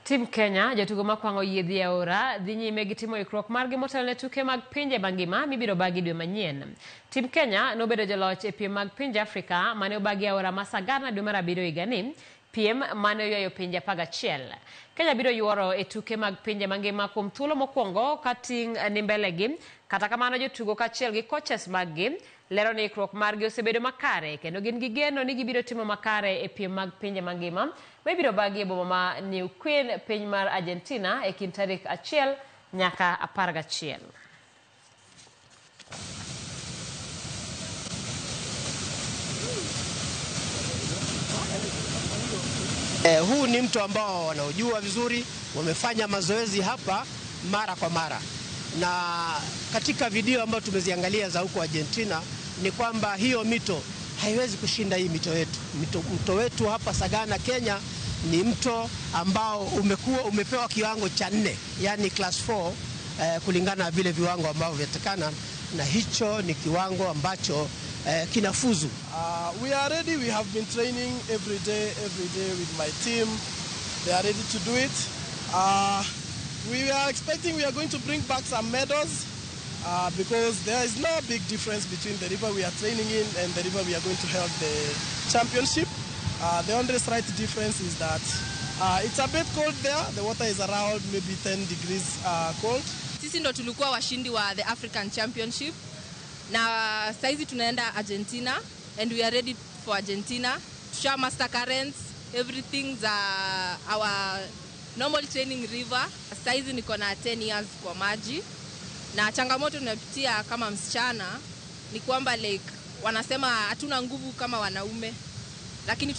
Tim Kenya, jotugo makwang'o yiedhi e aora dhi nyime gi timo ikruok margi motelo ne tuke mag pinje mangima mibiro bagi dwe manyien. Tim Kenya nobedo joloch e piem mag pinje Afrika mane obagi e aora ma Sagana dwe mar abiriyo higani, piem mane oywayo pinje 11. Kenya biro yuoro e tuke mag pinje mangima kuom thuolo mokwongo ka ting' ni mbelegi. Kata kamano jotugo kaachiel gi coaches maggi lero ni ikruok margi osebedo makare kendo gin gi geno ni gibiro timo makare e piem mag pinje mangima ma ibiro bagi e boma ma Neuquén, piny mar Argentina, e kind tarik 1 nyaka 11. Huu ni mto ambao wanaojua vizuri, wamefanya mazoezi hapa mara kwa mara, na katika video ambayo tumeziangalia za huko Argentina ni kwamba hiyo mito haiwezi kushinda hii mito yetu. Mto wetu hapa Sagana, Kenya ni mto ambao umepewa kiwango cha 4, yani class 4, kulingana na vile viwango ambavyo vyatakana, na hicho ni kiwango ambacho kinafuzu. We are ready. We have been training every day with my team. They are ready to do it. We are expecting we are going to bring back some medals because there is no big difference between the river we are training in and the river we are going to hold the championship. The only slight difference is that it's a bit cold there. The water is around maybe 10 degrees cold. Sisi ndo tulikuwa washindi wa the African Championship. Na saizi tunaenda Argentina and we are ready for Argentina. Tusha master currents, everything za our normal training river. Saizi niko na 10 years kwa maji. Na changamoto tunapitia kama msichana ni kwamba like wanasema hatuna nguvu kama wanaume. Lakini